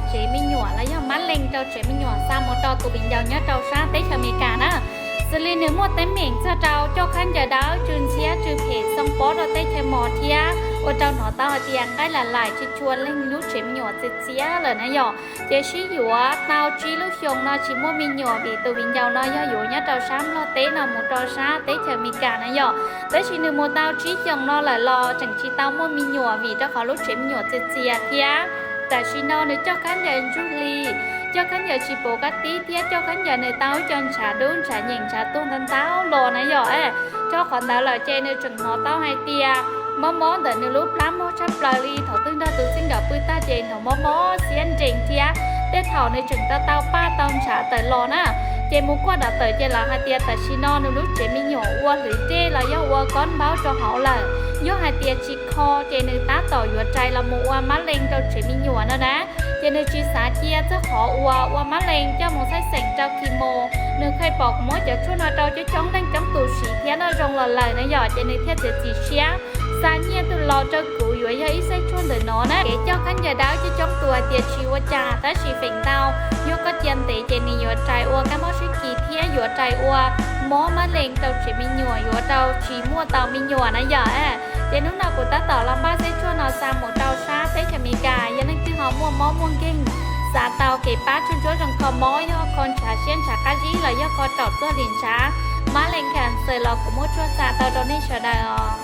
tsev me nyuam los yog mab leej rau tsev me nyuam xa mus rau tus viv ncaus nyob rau sab teb chaws Amelikas na. Xws li nws muaj teeb meem txog rau coj khaub ncaws dawb tsw ntxhiab tsw phem xoo pob rau teb chaws Mos thiab ua rau hnov tau hais tias nqaij lam laim tsis tshua leej lub tsev me nyuam txias txias lawm na yom. Ces sib yuav tau tsib lub xyoos no tsis muaj me nyuam vim tus viv ncaus no yog yuav nyob rau sab Nplog teb no mus rau sab teb chaws Amelikas na yom. Tab sis nws mus tau tsib xyoos no lawm los tseem tsis tau muaj me nyuam vim rau qhov lub tsev me nyuam txias txias thiab. Tam sim no nws coj khaub ncaws ntsuj li, coj khaub ncaws tsis pum kab tib thiab coj khaub ncaws nws tau ib co ntshav dub ntshav nyeem ntshav tuag ntau ntau los na yom. Rau qhov ntawd lawm ces nws tseem hnov tau hais tias mob mob ntawm nws lub plab mog tshaj plaws li. Thaum twg nrog tus txij nkawm pw tag ces hnov mob mob xiab nrees thiab. Tej thaum nws tseem tau tau paj tau ntshav tawm los na. Ces mus kuaj dam tawm ces lawv hais tias tam sim no nws lub tsev me nyuam ua hlwv dej los yog ua kob npaub rau hauv lawm. Yog hais tias tsis kho ces nws tab tom yuav rais los mus ua mab leej rau tsev me nyuam no na. Ces nws tsis xav cia txog qhov uas ua mab leej coj mus txhaj xeem rau chemo. Nws kheev pom kuv muab cov tshuaj no rau coob coob leej coob tus siv thiab noj zoo los lawm na yom, ces nws thiaj txiav txim siab xa nyiaj tuaj los rau kuv yuav yog ib xeb tshuaj ntawm no na. Kev coj khaub ncaws dawb coob coob tus hais tias tsis ua cas, tab sis feem ntau yog koj cia ntev ces nws yuav rais ua kab mob sib kis thiab yuav rais ua mob mab leej rau tsev me nyuam, yuav rau tsis muaj tau me nyuam na yom. Ces hnub no kuv tab tom los npaj xeb tshuaj no xa mus rau sab teb chaws Amelikas, yog leej twg ho muaj mob muaj nkeeg xav tau kev pab tshuaj ntsuab zoo kho mob, yog kho ntshav siab ntshav qab zib los yog kho raum tuag lim ntshav, mab leej cancer los kuv muab tshuaj xa tau rau nej sawv daws os.